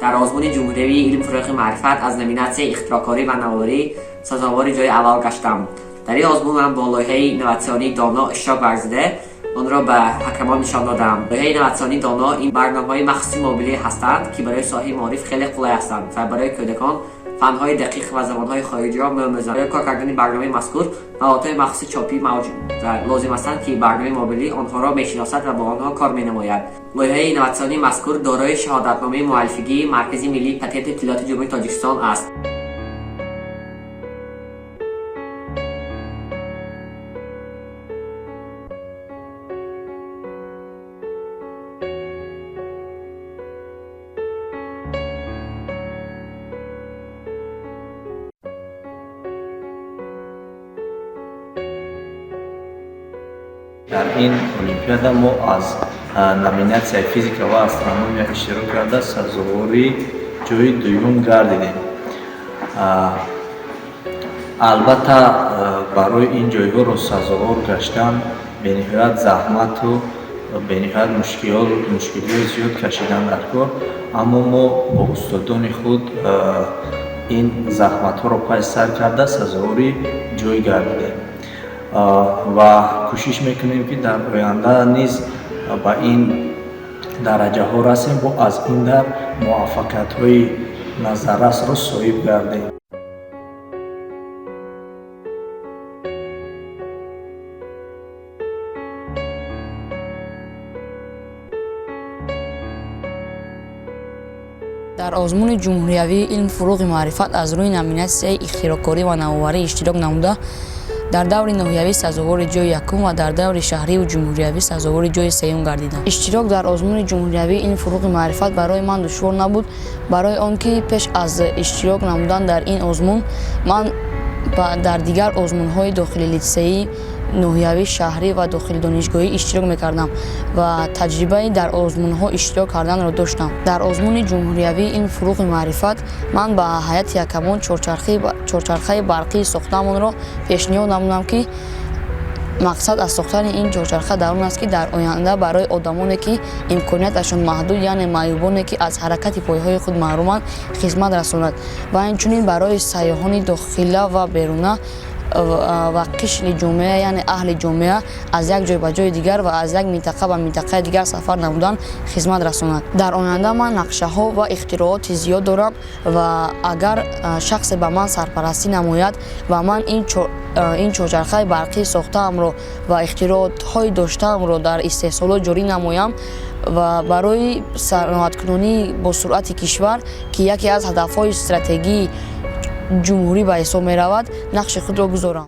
Дар озмуни ҷумҳуриявии илм, фурӯғи маърифат аз номинатсияи ихтироъкорӣ ва навоварӣ сазовори ҷои аввал гаштам. Дар ин озмун ман бо лоиҳаи инноватсионии Доно иштирок варзида, онро ба ҳакамон нишон додам. Лоиҳаи инноватсионии Доно ин барномаҳои махсуси мобилӣ ҳастанд, ки барои соҳаи маориф хеле қулай ҳастанд ва барои кӯдакон фанҳои дақиқ ва забонҳои хориҷиро меомӯзанд. Барои кор кардани барномаи мазкур маводҳои махсуси чопӣ мавҷуд ва лозим ҳастанд, ки барномаи мобилӣ онҳоро мешиносад ва бо онҳо кор менамояд. Лоиҳаи инноватсионии мазкур дорои шаҳодатномаи муаллифигии Маркази миллии патенту иттилооти Ҷумҳурии Тоҷикистон аст. Дар ин олимпиада мо аз номинатсияи физика ва астрономия иштирок карда, сазовори ҷои дуюм гардидем. Албатта, барои ин ҷойгоҳро сазовор гаштан бениҳоят заҳмату бениҳоят мушкилиҳои зиёд кашидан дар кор, аммо мо бо устодони худ ин заҳматҳоро пай сар карда, сазовори ҷой гардидем ва кӯшиш мекунем, ки дар оянда низ ба ин дараҷаҳо расем, бо аз ин дар муваффақиятҳои назаррасро соҳиб гардем. Дар озмуни ҷумҳуриявии илм, фурӯғи маърифат аз рӯи номинатсияи ихтироъкорӣ ва навоварӣ иштирок намуда, дар даври ноҳиявӣ сазовори ҷои якум ва дар даври шаҳриву ҷумҳуриявӣ сазовори ҷои сеюм гардидам. Иштирок дар озмуни ҷумҳуриявии илм, фурӯғи маърифат барои ман душвор набуд, барои он ки пеш аз иштирок намудан дар ин озмун ман дар дигар озмунҳои дохили литсеӣ, ноҳиявӣ, шаҳрӣ ва дохили донишгоҳӣ иштирок мекардам ва таҷрибаи дар озмунҳо иштирок карданро доштам. Дар озмуни ҷумҳуриявии илм, фурӯғи маърифат ман ба ҳайати ҳакамон чорчархаи барқии сохтаамонро пешниҳод намудам, ки мақсад аз сохтани ин чорчарха дар он аст, ки дар оянда барои одамоне, ки имконияташон маҳдуд, яъне маъюбоне, ки аз ҳаракати пойҳои худ маҳруманд, хизмат расонад ва инчунин барои сайёҳони дохила ва беруна ва қишри ҷомеа, яъне аҳли ҷомеа, аз як ҷой ба ҷои дигар ва аз як минтақа ба минтақаи дигар сафар намудан хизмат расонад. Дар оянда ман нақшаҳо ва ихтирооти зиёд дорам ва агар шахсе ба ман сарпарастӣ намояд ва ман ин чорчархаи барқӣ сохтаамро ва ихтироотҳои доштаамро дар истеҳсолот ҷорӣ намоям ва барои саноаткунонии босуръати кишвар, ки яке аз ҳадафҳои стратегии ҷумҳурӣ ба ҳисоб меравад, нақши худро гузорам.